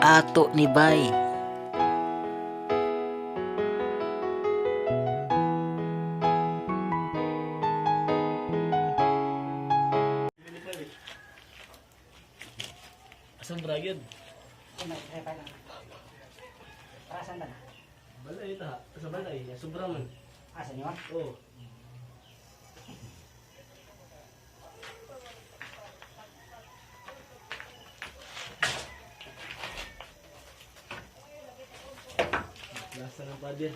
Ato ni bay. Asam bragid. Para ba na? Balay ta. Sa balay, sobra man. Asa niyo? Oh. Lasa ng pader.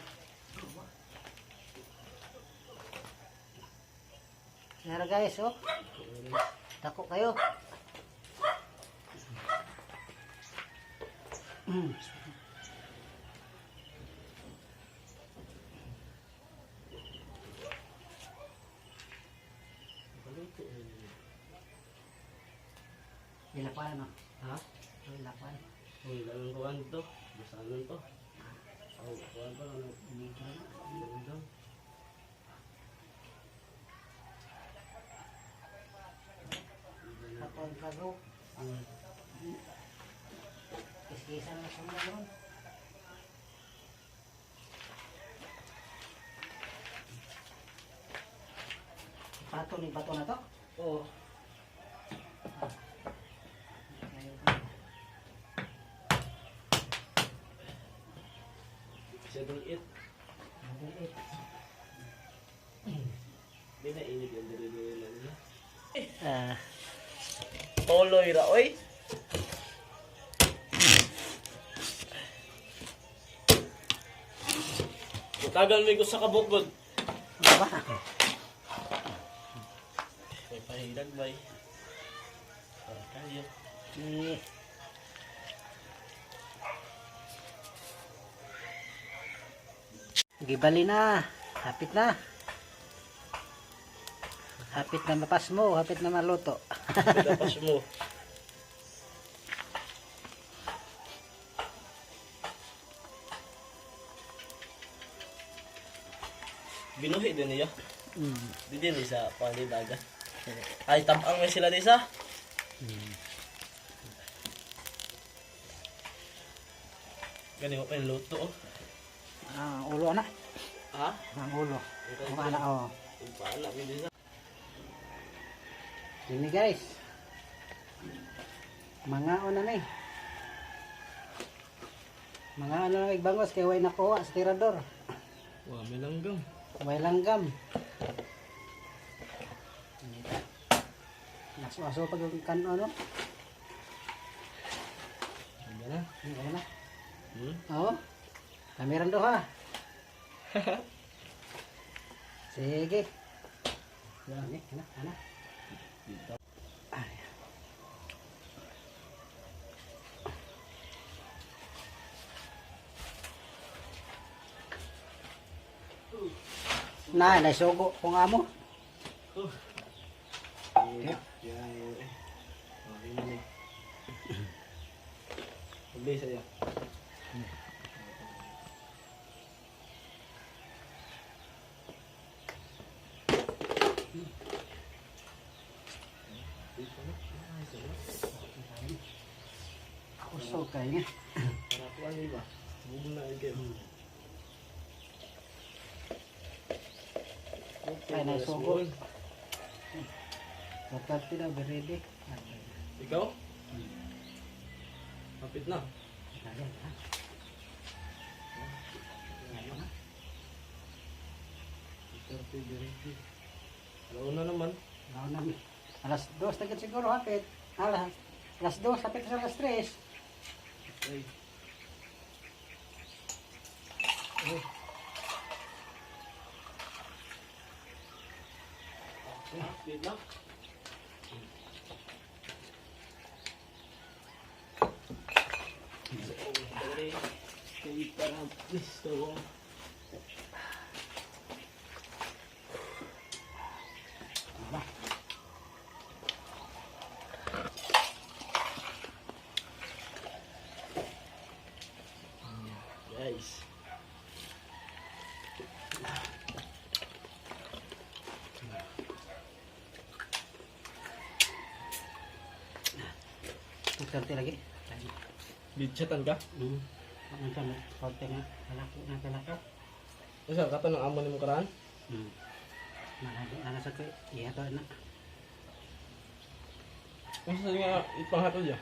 Nara guys, oh. Dako kayo. Paluto eh. Ilapan ano? Ha? Ilapan. Uy, langan ko to. Busanan to. Oh, kuan pa lang. Langan. Ato ang kago. Kiskisa na sa mga ron. Bato ni bato na to? Oh, Kayo pa. 7-8. Maliit. Di na init yung diri-diri lang niya. Ah, Toloy ra oy. Tagal may gusto ka bukod. ano ba? May pahilag bay. Para kayo. Eh. Gibali na. Hapit na. Hapit na mapasmo, hapit na maluto. Pagkapas mo. Binuhi din niya. Di din sa panidagat. Ay, tapang may sila di sa. Gani mo pa yung luto oh. Ah, ulo na. Ha? Ang ulo. Ang ana oh. Paano di sa? Ini guys. Mga na ni. Mga ano na bangos kay way nakuha sa tirador. Wa may langgam. Way langgam. Naso-aso pag ang kano no? Ano na? Ano na? Hmm? Oo. Kamiran do ha. Sige. Ano, ano, ano? Dito. Ay. Na, naisugo kung amo. Oh. Yeah. Yeah. Okay na ni. Pabili sa iyo. Kusog kayo niya. Para kuan ni ba? Bubong na kayo. Ay, naisugo. Dapat na, be ready. Ikaw? Kapit na. Ayan, ha? Ayan, ha? Alauna naman. Wala na. 2:00 na gid siguro hapit. 2:00, hapit sa 3:00. Ay. Oh. Wait lang. So, dali. Kay para gusto ko. Ba? Guys. 2:30 lagi. Bitchatan ka? Ang sa konti nga lalaki na talaka. Usa kato ng amo nimo karaan? Malagi na sa ko iya to na. Unsa sa nga ipanghatod ya?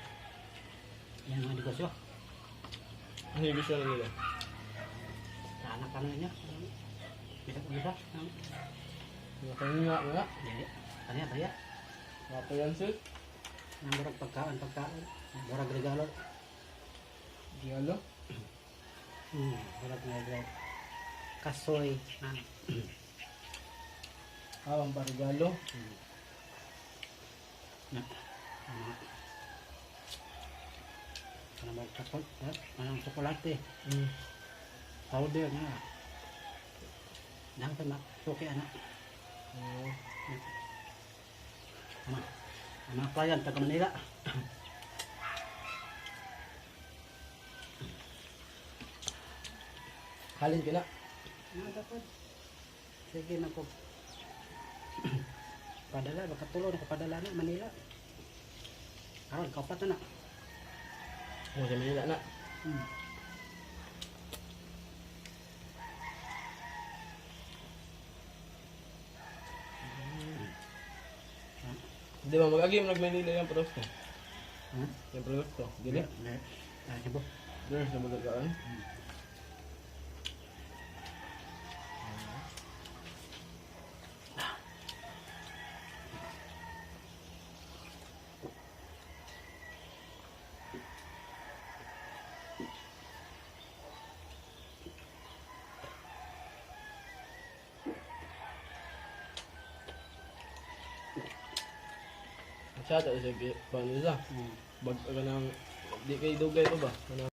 Yan mga negosyo. Ano yung gusto nila? Sa anak ka na niya. Bisa ko bisa. Nga nga nga. Dili. Ano yan, baya? Mga yan. Ang murag pagkaon, pagkaon. Murag regalo. Regalo? Murag nga regalo. Kasoy. Ah. Ah, ang parigalo. Na. Ano? Ano ba? Chocolate? Anong tsokolate? Powder nga. Dang sa mak suki anak. Oo. Ama. Ang mga client taga Manila. Halin ka na. Ano dapat? Sige na ko. Padala, baka tulo na ko padala na Manila. Karon kaupat na na. Oo, sa Manila na. Di ba mag-agi mo nag-Manila yung produkto? Hmm? Yung produkto, dili? Dili. Ah, Cebu. Dili sa magagaan. Siya, tapos sa paano siya? Bag ka ng, di kay dugay pa ba? Ano?